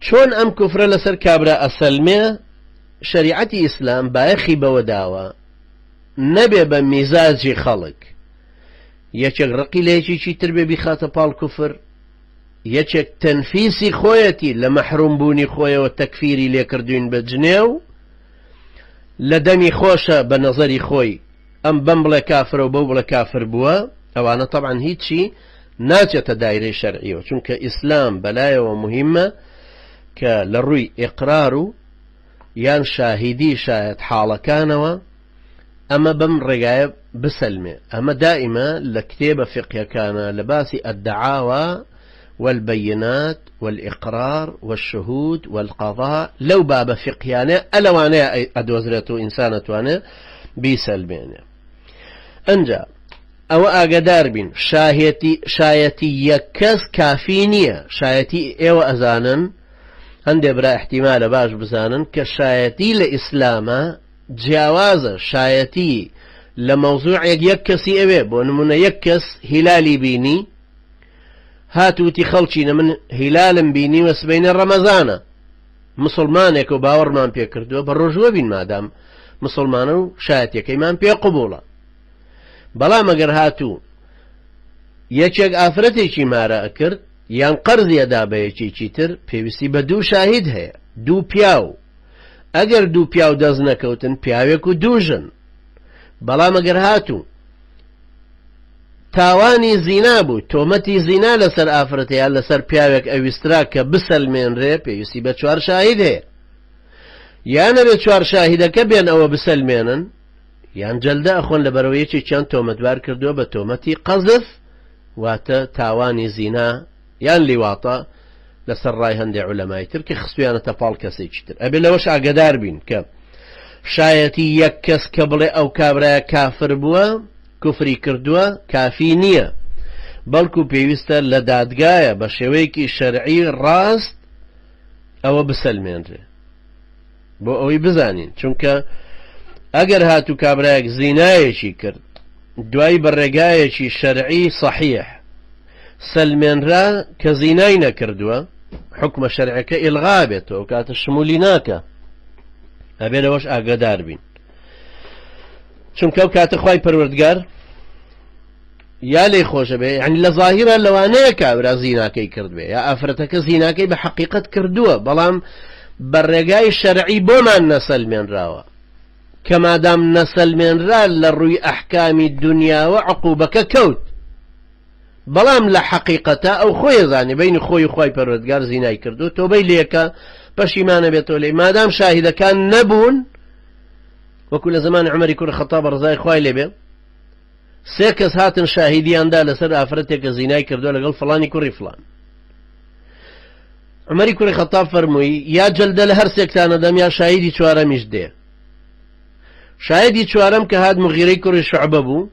چۆن ئەم کوفرە لەسەر کابرا ئەسەلمێ؟ شەریعەتی ئیسلام بایەخی بەوە داوە نەبێ بە میزاجی خەڵک یەکێک ڕقی لە یەکێکی تر بێ بیخاتە پاڵ کوفر، یەکێک تەنفیسی خۆیەتی لە مەحروم بوونی خۆیەوە تەکفیری لێکردوین بە جنێو لە دەمی خۆشە بە نەزەری خۆی ئەم بەم بڵێ کافرە و بەو بڵێ کافر بووە، ئەوانە تەبعەن هیچی ناچێتە دایرەی شەرعیەوە، چونکە ئیسلام بەلایەوە موهیمە کە لە ڕووی ئیقرار و یان شاهیدی شایەت حاڵەکانەوە ئەمە بەم ڕێگایە بسەلمێ، ئەمە دائیمە لە کتێبە فیقهیەکانا لە باسی الدعاوی والبینات والإقرار والشهود والقضاء لەو بابە فیقهیانە ئەلەوانەیە ئەدۆزرێتەوە ئینسان ئەتوانێ بیسەلمێنێ. ئەنجا ئەوە ئاگەدار بین شاهێتی شایەتی یەک کەس کافی نییە، شایەتی ئێوە ئەزانن هەندێ برا ئیحتیمالە باش بزانن کە شایەتی لە ئیسلامە جیاوازە شایەتی لە مەوزوعێک یەک کەسی ئەوێ بۆ نمونە یەک کەس هیلالی بینی هات وتی خەڵکینە من هیلالم بینیوە سبەینێ ڕەمەزانە مسلمانێک و باوەڕمان پێ کردووە بە ڕۆژوە بین مادام مسلمانە و شایەتەکەیمان پێ قبوڵە بەڵام ئەگەر هاتوو یەکێک ئافرەتێکی مارە ئەکرد یان قەرزی ئەدا بە یەکێکی تر پێویستی بە دوو شاهید هەیە دوو پیاو ئەگەر دوو پیاو دەست نەکەوتن پیاوێک و دوو ژن بەڵام ئەگەر هاتوو تاوانی زینا بوو تۆمەتی زینا لەسەر ئافرەتە یان لەسەر پیاوێک ئەویسترا کە بسەلمێنرێ پێویستی بە چوار شاهید هەیە یان ئەبێ چوار شاهیدەکە بێن ئەوە بسەلمێنن یان جەلدە ئەخۆن لەبەرەوە یەکێکیان تۆمەتبار کردووە بە تۆمەتی قەزف واتە تاوانی زینا یان لیواتە لەسەر ڕای هەندێ عولەمای تر کە خستویانەتە پاڵ کەسێکی تر. ئەبێ لەوەش ئاگەدار بین کە شایەتی یەک کەس کە بڵێ ئەو کابرایە کافر بووە، کوفری کردووە، کافی نییە، بەڵکو پێویستە لە دادگایە بە شێوەیەکی شەرعی ڕاست ئەوە بسەلمێنرێ. بۆ ئەوەی بزانین چونکە ئەگەر هاتوو کابرایەک زینایەکی کرد دوای بە ڕێگایەکی شەرعی سەحیح سەلمێنرا کە زینای نەکردووە حکمە شەرعەکە ئیلغا بێتەوە کاتە شمولی ناکە ئەبێ لەوەش ئاگادار بین چونکە ئەو کاتە خوای پەروەردگار یا لێی خۆشە بێ یعنی لە ظاهیرا لەوانەیە کابرا زیناکەی کردبێ یا ئافرەتەکە زیناکەی بە حەقیقەت کردووە بەڵام بە ڕێگای شەرعی بۆمان نەسەلمێنراوە کە مادام نەسەلمێنرا لە ڕووی ئەحکامی دنیاوە عقوبەکە کەوت بەڵام لە حەقیقەتە ئەو خۆی زانێ بینی خۆی خوای پەروەردگار زینای کردو تۆبەی لێکە پەشیمانە بێتەوە لێی مادام شاهیدەکان نەبوون وەکو لە زمانی عومەری کوڕی خەتاب ڕزای خوای لێبێ سێ کەس هاتن شاهیدیان دا لەسەر ئافرەتێک کە زینای کردووە لەگەڵ فڵانی کوڕی فڵان. عومەری کوڕی خەتاب فەرمووی یا جەلدە لە هەر سێکتانە دەم یا شاهیدی چوارەمیش دێ. شاهیدی چوارەم کە هات مغیرەی کوڕی شعبە بوو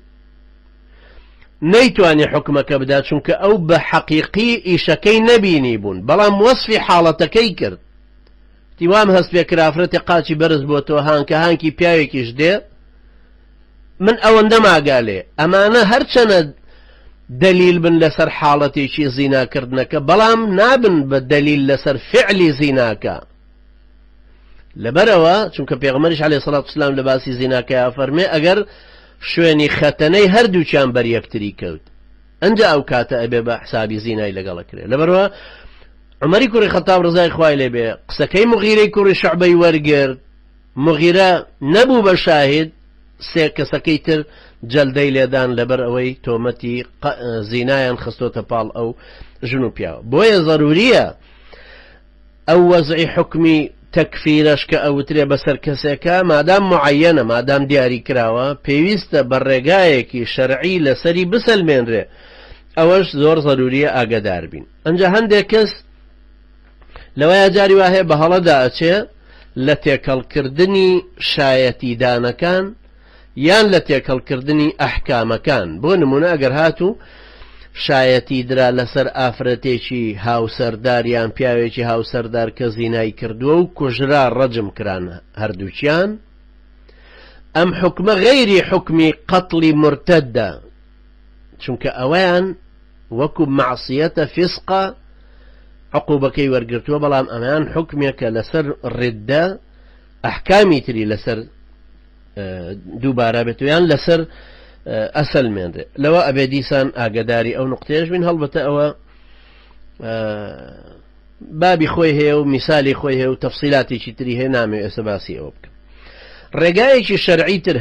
نەیتوانی حکومەکە بدا چونکە ئەو بە حەقیقی ئیشەکەی نەبینی بوون بەڵام وەسفی حاڵەتەکەی کرد تیوام هەست پێ کرافرەتی قاچی بەرز بۆتەوە هانکە هانکی پیاوێکیش دێ من ئەوەندەم ئاگا لێ ئەمانە هەرچەنە دەلیل بن لەسەر حاڵەتێکی زیناکردنەکە بەڵام نابن بە دەلیل لەسەر فعلی زیناکە لەبەرەوە چونکە پێغەمبەریش عەلەیهی سڵات وسلام لە باسی زیناکەیا فەرمێ ئەگەر شوێنی خەتەنەی هەردووکیان بەر یەکتری کەوت ئەنجا ئەو کاتە ئەبێ بە حسابی زینای لەگەڵە کرێ لەبەرەوە عمەری کوڕی خەتاب ڕزای خوای لێ بێ قسەکەی مغیرەی کوڕی شعبەی وەرگرت موغیرە نەبوو بە شاهید، سێ کەسەکەی تر جەلدەی لێدان لەبەر ئەوەی تۆمەتی زینایان خستۆتە پاڵ ئەو ژن و پیاوە. بۆیە زەروریە ئەو وەزعی حوکمی تەکفیرەش کە ئەوترێ بەسەر کەسێکا مادام معەیەنە، مادام دیاری کراوە، پێویستە بە ڕێگایەکی شەرعی لەسەری بسەلمێنرێ. ئەوەش زۆر زەروریە ئاگەدار بین. ئەنجا هەندێک کەس لەوەیە جاری وا هەیە بە هەڵەدا ئەچێ لە تێکەڵکردنی شایەتیدانەکان یان لە تێکەڵکردنی ئەحکامەکان بۆ نمونە ئەگەر هاتوو شایەتی درا لەسەر ئافرەتێکی هاوسەردار یان پیاوێکی هاوسەردار کە زینای کردووە و کوژرا ڕەجم کران هەردووکیان ئەم حکمە غەیری حکمی قەتڵی مرتدە چونکە ئەوەیان وەکو مەعسیەتە فیسقە. عقوبەکەی وەرگرتووە، بەڵام ئەمەیان حوکمێکە لەسەر ڕدە ئەحکامی تری لەسەر دووبارە بێت یان لەسەر ئەسەلمێنرێ. لەوە ئەبێ دیسان ئاگداری ئەو نقطەیەش بین. هەڵبەتە ئەوە بابی خۆی هەیە و میسالی خۆی هەیە و تەفسیلاتێکی تری هەیە، نامەوێ ئێستا باسی ئەوە بکەم. ڕێگایەکی شەرعی تر.